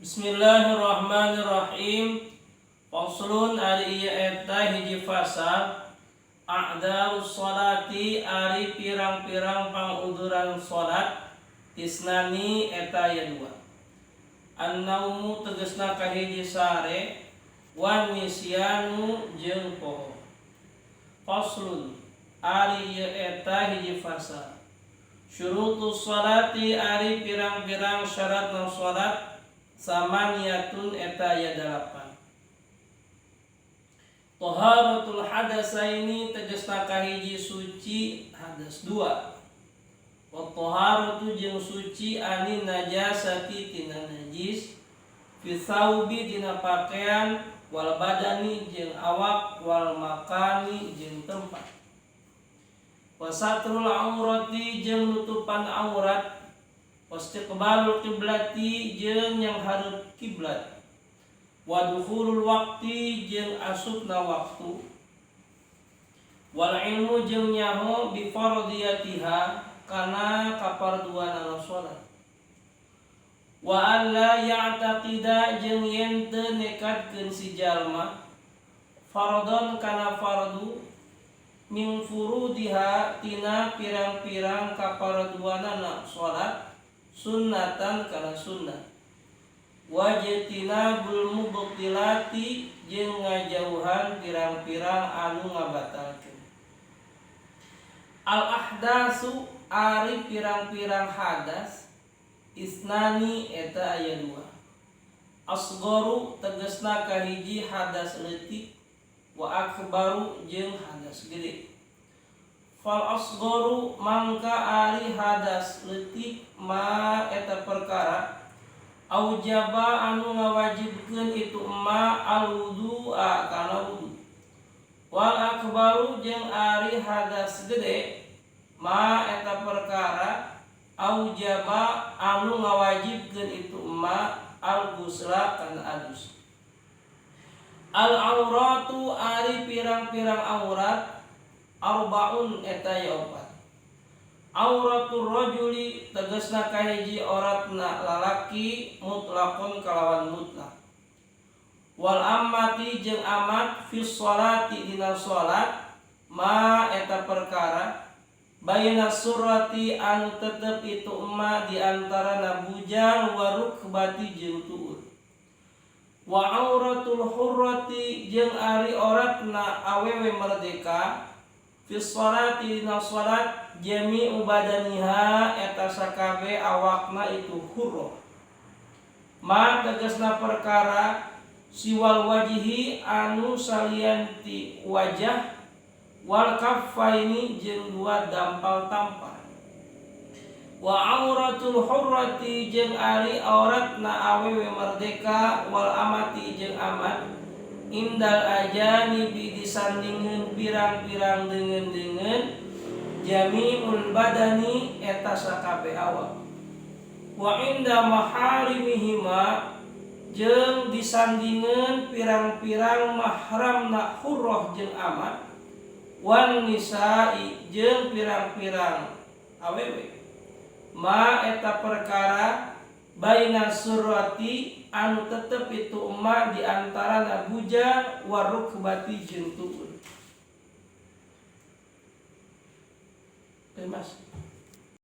Bismillahirrahmanirrahim. Faslun, ari ieu eta hiji fasal. A'dzarus sholati, ari pirang-pirang panguduran salat, isnani, eta aya dua. An-naumu, tegesna kahiji sare, wan nisyanu, jeung poho. Faslun, ari ieu eta hiji fasal. Syurutus sholati, ari pirang-pirang syaratna salat, samaniyatun, eta aya dalapan. Taharatul hadasaini, tegesna kahiji suci hadas dua. Wa taharatu, jeung suci, anin najasati, tina najis, fi tsaubi, dina pakaian, wal badani, jeung awak, wal makani, jeung tempat. Wa satrul aurati, jeung nutupan aurat, wastiqbalul qiblati, jeung nyanghareup kiblat, wa dukhulul waqti, jeung asupna waktu, wal ilmu, jeung nyaho, bi fardiyatiha, kana kaparduanana salat, wa alla ya'taqida, jeung yen teu nekadkeun si jalma, fardon, kana fardu, min furudiha, tina pirang-pirang kaparduanana salat, sunnatan, kana sunnah, wajtinabul mubtilati, jeung ngajauhan pirang-pirang anu ngabatalkeun. Al ahdasu, ari pirang-pirang hadas, isnani, eta aya dua. Asgharu, tegesna kahiji hadas leutik, wa akbaru, jeung hadas gede. Fal asgharu, mangka ari hadas leutik, ma, eta perkara, aujaba, anu ngawajibkeun itu ma al wudu'a, kana wudu. Wal akbaru, jeung ari hadas gede, ma, eta perkara, aujaba, anu ngawajibkeun itu ma al gusla, kana adus. Al auratu, ari pirang-pirang aurat, arbaun, eta aya opat. Auratur rajuli, tegesna kahiji auratna lalaki, mutlakon, kalawan mutlak, wal ammati, jeung amat, fi sholati, dina salat, ma, eta perkara, baina surrati, anu tetep itu ma di antara bujang, wa rukbati, jeung tuur. Wa auratul hurrati, jeung ari auratna awewe merdeka, fi sholati, dina salat, jami'u badaniha, eta sakabe awakna itu hurrah. Ma, tegesna perkara, siwal wajhi, anu salian ti wajah, wal kaffaini, jeung dua dampal tampar. Wa auratul hurrati, jeung ari auratna awewe merdeka, wal amati, jeung amat, indal ajanibi, disandingeun pirang-pirang deungeun-deungeun, jami'ul badani, eta sakabe awak. Wa inda maharimihima, jeung disandingeun pirang-pirang mahramna hurrah jeung amat, wan nisa'i, jeung pirang-pirang awewe, ma, eta perkara, baina surrati, anu tetep itu ma di antara bujang, wa rukbati, jeung tuur. Mas.